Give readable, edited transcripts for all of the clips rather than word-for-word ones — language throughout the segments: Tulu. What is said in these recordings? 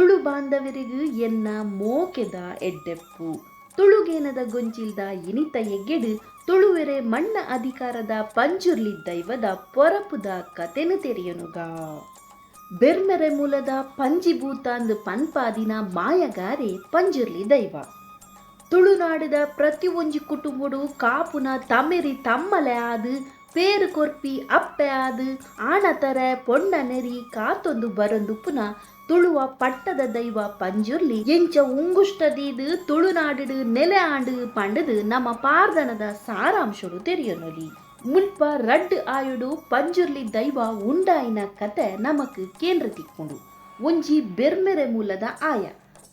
Tulu ಬಾಂಧವರಿಗೂ ಎನ್ನ ಮೋಕೆದ ಎಡ್ಡೆಪ್ಪು. ತುಳುಗೇನದ ಗೊಂಚಿಲ್ದ ಇನಿತ ಎಗ್ಗೆಡು ತುಳುವೆರೆ ಮಣ್ಣ ಅಧಿಕಾರದ ಪಂಜುರ್ಲಿ ದೈವದ ಪೊರಪುದ ಕತೆನು ತೆರೆಯನುಗ. ಬೆರ್ಮೆರೆ ಮೂಲದ ಪಂಜಿಭೂತಾಂದ್ ಪನ್ಪಾದಿನ ಮಾಯಗಾರೆ ಪಂಜುರ್ಲಿ ದೈವ. ತುಳುನಾಡದ ಪ್ರತಿಯೊಂಜಿ ಕುಟುಂಬಡು ಕಾಪುನ ತಮೆರಿ ತಮ್ಮಲೆ ಆದ್, ಪೇರು ಕೊರ್ಪಿ ಅಪ್ಪೆ ಆದ್, ಆಣತರೆ ಪೊಣ್ಣ ನೆರಿ ಕಾತೊಂದು ಬರೊಂದುಪ್ಪುನ ತುಳುವ ಪಟ್ಟದ ದೈವ ಪಂಜುರ್ಲಿ ಎಂಚ ಉಂಗುಷ್ಟ ದೀದ್ ತುಳುನಾಡು ನೆಲೆ ಆಂಡ್ ಪಂಡದು ನಮ್ಮ ಪಾರ್ದನದ ಸಾರಾಂಶಡು ತೆರಿಯೊನೊಲಿ. ಮುಲ್ಪ ರಡ್ಡ್ ಆಯುಡು ಪಂಜುರ್ಲಿ ದೈವ ಉಂಡಾಯಿನ ಕತೆ ನಮಕ್ ಕೇಂದ್ರ ತಿಕ್ಕುಂಡು. ಒಂಜಿ ಬೆರ್ಮೆರೆ ಮೂಲದ ಆಯ.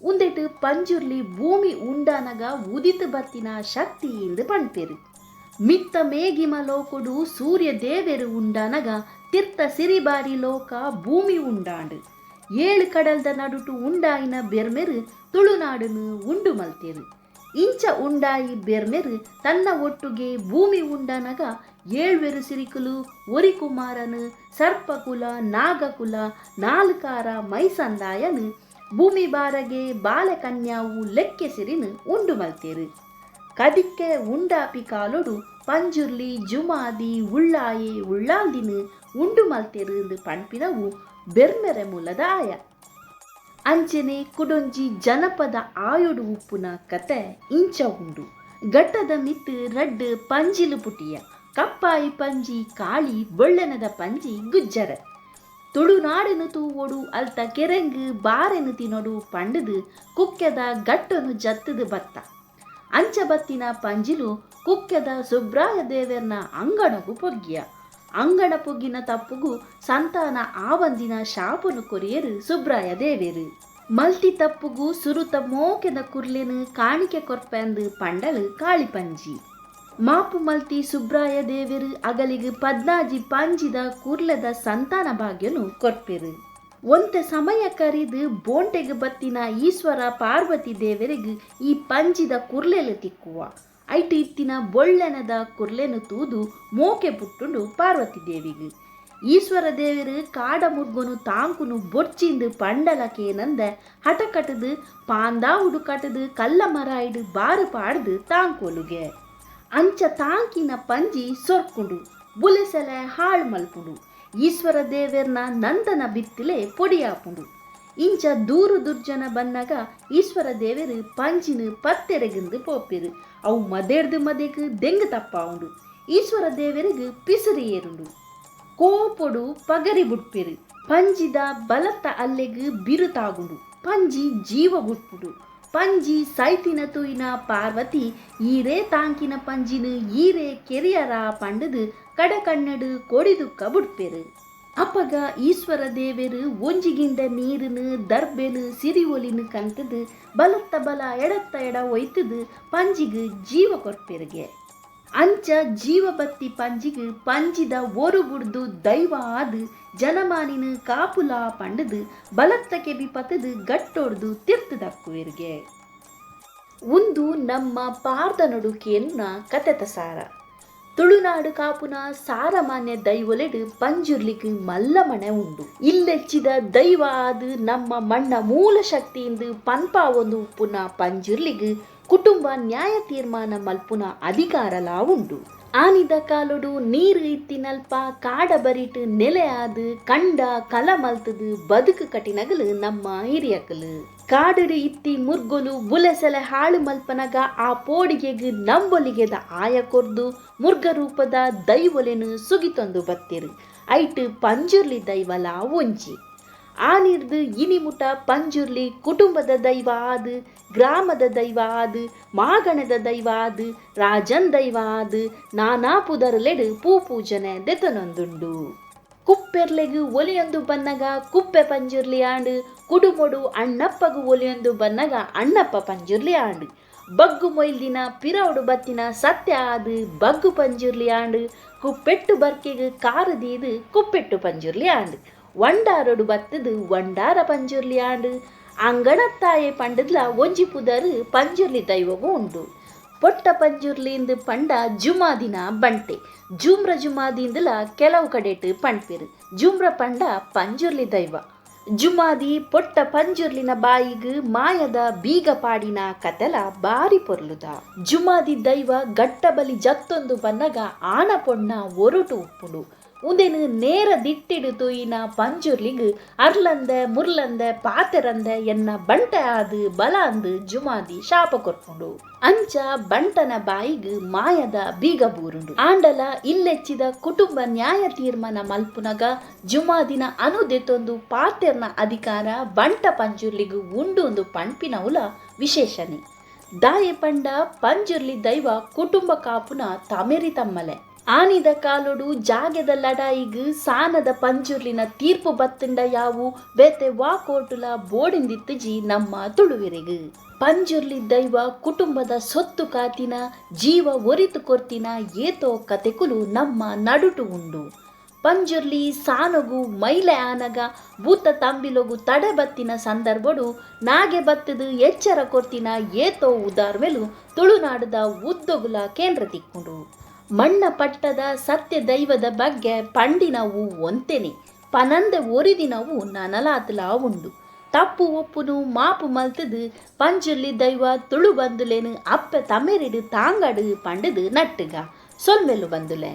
ಉಂದೆಟ್ ಪಂಜುರ್ಲಿ ಭೂಮಿ ಉಂಡಾನಗ ಉದಿತು ಬತ್ತಿನ ಶಕ್ತಿ ಇಂದು ಪಣ್ಪೆರು. ಮಿತ್ತ ಮೇಗಿಮ ಲೋಕೊಡು ಸೂರ್ಯ ದೇವೆರು ಉಂಡಾನಗ ತಿರ್ತ ಸಿರಿಬಾರಿ ಲೋಕ ಭೂಮಿ ಉಂಡಾಂಡು. ಏಳು ಕಡಲ್ದ ನಡುಟು ಉಂಡಾಯಿನ ಬೆರ್ಮೆರು ತುಳುನಾಡನ್ನು ಉಂಡು ಮಲ್ತೇರು. ಇಂಚ ಉಂಡಾಯಿ ಬೆರ್ಮೆರು ತನ್ನ ಒಟ್ಟುಗೆ ಭೂಮಿ ಉಂಡಾನಗ ಏಳ್ವೆರು ಸಿರಿಕುಲು, ಒರಿಕುಮಾರನು, ಸರ್ಪಕುಲ, ನಾಗಕುಲ, ನಾಲ್ಕಾರ ಮೈಸಂದಾಯನು ಭೂಮಿ ಬಾರಗೆ ಬಾಲಕನ್ಯಾವು ಲೆಕ್ಕೆ ಸಿರಿನು ಉಂಡು ಮಲ್ತೇರು. ಕದಿಕ್ಕೆ ಉಂಡಾಪಿ ಕಾಲೊಡು ಪಂಜುರ್ಲಿ ಜುಮಾದಿ ಉಳ್ಳಾಯೆ ಉಳ್ಳಾಲ್ದಿನ ಉಂಡು ಮಲ್ತೇರು ಎಂದು ಪಣ್ಪಿನವು ಬೆರ್ಮೆರೆ ಮೂಲದ ಆಯ. ಅಂಚನೆ ಕುಡೊಂಜಿ ಜನಪದ ಆಯೊಡು ಉಪ್ಪುನ ಕತೆ ಇಂಚ ಉಂಡು. ಘಟ್ಟದ ಮಿತ್ತು ರಡ್ಡ್ ಪಂಜಿಲು ಪುಟಿಯ. ಕಪ್ಪಾಯಿ ಪಂಜಿ ಕಾಳಿ, ಬೊಳ್ಳೆನದ ಪಂಜಿ ಗುಜ್ಜರ. ತುಳುನಾಡಿನ ತೂವೊಡು, ಅಲ್ತ ಕೆರೆಂಗು ಬಾರೆನು ತಿನೊಡು ಪಂಡದು ಕುಕ್ಕೆದ ಗಟ್ಟನು ಜತ್ತದು ಬತ್ತ. ಅಂಚ ಬತ್ತಿನ ಪಂಜಿಲು ಕುಕ್ಕೆದ ಸುಬ್ರಾಯ ದೇವೆರ್ನ ಅಂಗಣಗು ಪೊಗ್ಗಿಯ. ಅಂಗಣ ಪೊಗ್ಗಿನ ತಪ್ಪುಗು ಸಂತಾನ ಆವಂದಿನ ಶಾಪನು ಕೊರಿಯರು ಸುಬ್ರಾಯ ದೇವೆರು. ಮಲ್ತಿ ತಪ್ಪುಗು ಸುರುತ ಮೋಕೆದ ಕುರ್ಲೆನು ಕಾಣಿಕೆ ಕೊರ್ಪೆಂದು ಪಂಡಳು ಕಾಳಿಪಂಜಿ. ಮಾಪು ಮಲ್ತಿ ಸುಬ್ರಾಯ ದೇವೆರು ಅಗಲಿಗೆ ಪದ್ನಾಜಿ ಪಂಜಿದ ಕುರ್ಲೆದ ಸಂತಾನ ಭಾಗ್ಯನು ಕೊರ್ಪೆರು. ಒಂತೆ ಸಮಯ ಕರಿದು ಬೋಂಟೆಗೆ ಬತ್ತಿನ ಈಶ್ವರ ಪಾರ್ವತಿ ದೇವರಿಗೆ ಈ ಪಂಜಿದ ಕುರ್ಲೆಲು ತಿಕ್ಕುವ. ಐಟು ಇತ್ತಿನ ಬೊಳ್ಳೆನದ ಕುರ್ಲೆನು ತೂದು ಮೋಕೆ ಪುಟ್ಟುಂಡು ಪಾರ್ವತಿ ದೇವಿಗೆ. ಈಶ್ವರ ದೇವರು ಕಾಡ ಮುರ್ಗೊನು ತಾಂಕುನು ಬೊರ್ಚಿಂದು ಪಂಡಲಕೇನಂದ ಹಠ ಕಟ್ಟದು ಪಾಂದಾ ಉಡು ಕಟ್ಟದು ಕಲ್ಲ ಮರಾಯ್ಡು ಬಾರು ಪಾಡ್ದು ತಾಂಕೋಲುಗೆ. ಅಂಚ ತಾಂಕಿನ ಪಂಜಿ ಸೊರ್ಕುಂಡು ಬುಲೆಸಲೆ ಹಾಳು ಮಲ್ಪುಂಡು. ಈಶ್ವರ ದೇವೆರ್ನ ನಂದನ ಬಿತ್ತಿಲೆ ಪೊಡಿಯಾಪುಂಡು. ಇಂಚ ದೂರು ದುರ್ಜನ ಬನ್ನಗ ಈಶ್ವರ ದೇವೆರು ಪಂಜಿನ ಪತ್ತೆರೆಗಿಂದು ಪೋಪೆರು. ಅವು ಮದೇರ್ದು ಮದೆಗೆ ದೆಂಗು ತಪ್ಪಾವುಂಡು. ಈಶ್ವರ ದೇವೆರಿಗೆ ಪಿಸಿರಿ ಏರುಂಡು. ಕೋಪೊಡು ಪಗರಿ ಬುಡ್ಪೆರು. ಪಂಜಿದ ಬಲತ್ತ ಅಲ್ಲೆಗ್ ಬಿರುತಾಗುಂಡು. ಪಂಜಿ ಜೀವ ಬುಡ್ಪುಂಡು. ಪಂಜಿ ಸೈತಿನ ತೂಯಿನ ಪಾರ್ವತಿ ಈರೇ ತಾಂಕಿನ ಪಂಜಿನ ಈರೇ ಕೆರಿಯರ ಪಂಡದು ಕಡಕಣ್ಣಡು ಕೊಡಿದುಕ್ಕ ಬುಡ್ಪೆರು. ಅಪಗ ಈಶ್ವರ ದೇವೆರು ಒಂಜಿಗಿಂಡ ನೀರುನು ದರ್ಬೆನು ಸಿರಿಒಲಿನು ಕಂತದು ಬಲತ್ತ ಬಲ ಎಡತ್ತ ಎಡ ಒಯ್ತದು ಪಂಜಿಗೆ ಜೀವ ಕೊರ್ಪೆರಿಗೆ. ಅಂಚ ಜೀವಬತ್ತಿ ಪಂಜಿಗೆ ಪಂಜಿದ ಒರು ಬುಡ್ದು ದೈವ ಆದು ಜನಮಾನಿನ ಕಾಪುಲ ಪಂಡದು ಬಲತ್ತ ಕೆಬಿ ಪತದು ಗಟ್ಟೊಡ್ದು ತಿರ್ತದಕ್ಕುವೆರ್ಗೆ. ಉಂದು ನಮ್ಮ ಪಾರ್ದನೊಡು ಕೇನುನ ಕತೆತ ಸಾರ. ತುಳುನಾಡು ಕಾಪುನ ಸಾರಮಾನ್ಯ ದೈವೊಲೆಡ್ ಪಂಜುರ್ಲಿಗ್ ಮಲ್ಲ ಮಣೆ ಉಂಡು. ಇಲ್ಲೆಚ್ಚಿದ ದೈವ ಆದ್ ನಮ್ಮ ಮಣ್ಣ ಮೂಲ ಶಕ್ತಿಯಿಂದ ಪನ್ಪಾವೊಂದು ಉಪ್ಪುನ ಪಂಜುರ್ಲಿಗ್ ಕುಟುಂಬ ನ್ಯಾಯ ತೀರ್ಮಾನ ಮಲ್ಪುನ ಅಧಿಕಾರಲಾ ಉಂಡು. ಆನಿದ ಕಾಲೊಡು ನೀರು ಇತ್ತಿನಲ್ಪ ಕಾಡ ಬರಿಟ್ ನೆಲೆ ಆದ್ ಕಂಡ ಕಲ ಮಲ್ತದು ಬದುಕು ಕಟಿನಗಲು ನಮ್ಮ ಹಿರಿಯಕಲು. ಕಾಡುಡು ಇತ್ತಿ ಮುರ್ಗೊಲು ಬುಲೆಸಲೆ ಹಾಳು ಮಲ್ಪನಗ ಆ ಪೋಡಿಗೆಗ್ ನಂಬೊಲಿಗೆದ ಆಯ ಕೊರ್ದು ಮುರ್ಗ ರೂಪದ ದೈವೊಲೆನು ಸುಗಿತೊಂದು ಬತ್ತಿರು. ಐಟ್ ಪಂಜುರ್ಲಿ ದೈವಲ ಒಂಜಿ. ಆನಿರ್ದು ಇನಿಮುಟ ಪಂಜುರ್ಲಿ ಕುಟುಂಬದ ದೈವ ಆದು, ಗ್ರಾಮದ ದೈವ ಆದು, ಮಾಗಣದ ದೈವ ಆದು, ರಾಜನ್ ದೈವ ಆದು ನಾನಾ ಪುದರ್ಲೆಡ್ ಪೂ ಪೂಜನೆ ದೆತನೊಂದುಂಡು. ಕುಪ್ಪೆರ್ಲೆಗ್ ಒಲಿಯೊಂದು ಬನ್ನಗ ಕುಪ್ಪೆ ಪಂಜುರ್ಲಿ ಆಂಡು. ಕುಡುಮೊಡು ಅಣ್ಣಪ್ಪಗು ಒಲಿಯೊಂದು ಬನ್ನಗ ಅಣ್ಣಪ್ಪ ಪಂಜುರ್ಲಿ ಆಂಡು. ಬಗ್ಗು ಮೊಯ್ಲ್ದಿನ ಪಿರವುಡು ಬತ್ತಿನ ಸತ್ಯ ಆದು ಬಗ್ಗು ಪಂಜುರ್ಲಿ ಆಂಡು. ಕುಪ್ಪೆಟ್ಟು ಬರ್ಕೆಗ್ ಕಾರು ದೀದು ಕುಪ್ಪೆಟ್ಟು ಪಂಜುರ್ಲಿ ಆಂಡು. ವಂಡಾರೊಡು ಬತ್ತದು ವಂಡಾರ ಪಂಜುರ್ಲಿ ಆಂಡು. ಅಂಗಣತ್ತಾಯೆ ಪಂಡದ್ಲ ಒಂಜಿ ಪುದರ್ ಪಂಜುರ್ಲಿ ದೈವಗೂ ಉಂಡು. ಪೊಟ್ಟ ಪಂಜುರ್ಲಿಂದು ಪಂಡ ಜುಮಾದಿನ ಬಂಟೆ. ಜುಮ್ರ ಜುಮಾದಿಂದಲ ಕೆಲವು ಕಡೆಟ್ ಪಣ್ಪೆರು. ಜುಮ್ರ ಪಂಡ ಪಂಜುರ್ಲಿ ದೈವ. ಜುಮಾದಿ ಪೊಟ್ಟ ಪಂಜುರ್ಲಿನ ಬಾಯಿಗ್ ಮಾಯದ ಬೀಗ ಪಾಡಿನ ಕತೆಲ ಬಾರಿ ಪೊರ್ಲುದ. ಜುಮಾದಿ ದೈವ ಗಟ್ಟ ಬಲಿ ಜತ್ತೊಂದು ಬನ್ನಗ ಆಣ ಪೊಣ್ಣ ಒರುಟು ಉಪ್ಪುಂಡು. ಉಂದೆನ್ ನೇರ ದಿಟ್ಟಿಡ್ ತೂಯಿನ ಪಂಜುರ್ಲಿಗ್ ಅರ್ಲಂದೆ ಮುರ್ಲಂದೆ ಪಾತೆರಂದೆ ಎನ್ನ ಬಂಟೆ ಆದ್ ಬಲ ಅಂದ್ ಜುಮಾದಿ ಶಾಪ ಕೊರ್ಪುಂಡು. ಅಂಚ ಬಂಟನ ಬಾಯಿಗ್ ಮಾಯದ ಬೀಗ ಬೂರುಂಡು. ಆಂಡಲ ಇಲ್ಲೆಚ್ಚಿದ ಕುಟುಂಬ ನ್ಯಾಯ ತೀರ್ಮಾನ ಮಲ್ಪುನಗ ಜುಮಾದಿನ ಅನು ದೆತೊಂದು ಪಾತೆರ್ನ ಅಧಿಕಾರ ಬಂಟ ಪಂಜುರ್ಲಿಗ್ ಉಂಡು ಪಣ್ಪಿನವುಲ ವಿಶೇಷನೆ. ದಾಯೆ ಪಂಡ ಪಂಜುರ್ಲಿ ದೈವ ಕುಟುಂಬ ಕಾಪುನ ತಮೆರಿ ತಮ್ಮಲೆ. ಆನಿದ ಕಾಲೊಡು ಜಾಗೆದ ಲಡಾಯಿಗ್ ಸಾನದ ಪಂಜುರ್ಲಿನ ತೀರ್ಪು ಬತ್ತ್ಂಡ ಯಾವು ಬೇತೆ ವಾ ಕೋರ್ಟುಲ ಬೋಡಿಂದಿತ್ತ್ಜಿ ನಮ್ಮ ತುಳುವೆರೆಗ್. ಪಂಜುರ್ಲಿ ದೈವ ಕುಟುಂಬದ ಸೊತ್ತು ಕಾತಿನ, ಜೀವ ಒರಿತ್ ಕೊರ್ತಿನ ಏತೋ ಕತೆಕುಲು ನಮ್ಮ ನಡುಟು ಉಂಡು. ಪಂಜುರ್ಲಿ ಸಾನೊಗು ಮೈಲೆ ಆನಗ ಬೂತ ತಂಬಿಲೊಗು ತಡೆ ಬತ್ತಿನ ಸಂದರ್ಭೊಡು ನಾಗೆ ಬತ್ತುದು ಎಚ್ಚರ ಕೊರ್ತಿನ ಏತೋ ಉದಾರ್ಮೆಲು ತುಳುನಾಡುದ ಉದ್ದೊಗುಲ ಕೇಂದ್ರ ತಿಕ್ಕುಂಡು. ಮಣ್ಣ ಪಟ್ಟದ ಸತ್ಯ ದೈವದ ಬಗ್ಗೆ ಪಂಡಿನವು ಒಂತೆನೆ, ಪನಂದೆ ಒರಿದಿನವು ನನಲಾತ್ಲಾ ಉಂಡು. ತಪ್ಪು ಒಪ್ಪುನು ಮಾಪು ಮಲ್ತುದು ಪಂಜುರ್ಲಿ ದೈವ ತುಳು ಬಂಧುಲೆನ್ ಅಪ್ಪೆ ತಮೆರಿಡ್ ತಾಂಗಡ್ ಪಂಡುದು ನಟ್ಟುಗ. ಸೊಲ್ಮೆಲು ಬಂಧುಲೆ.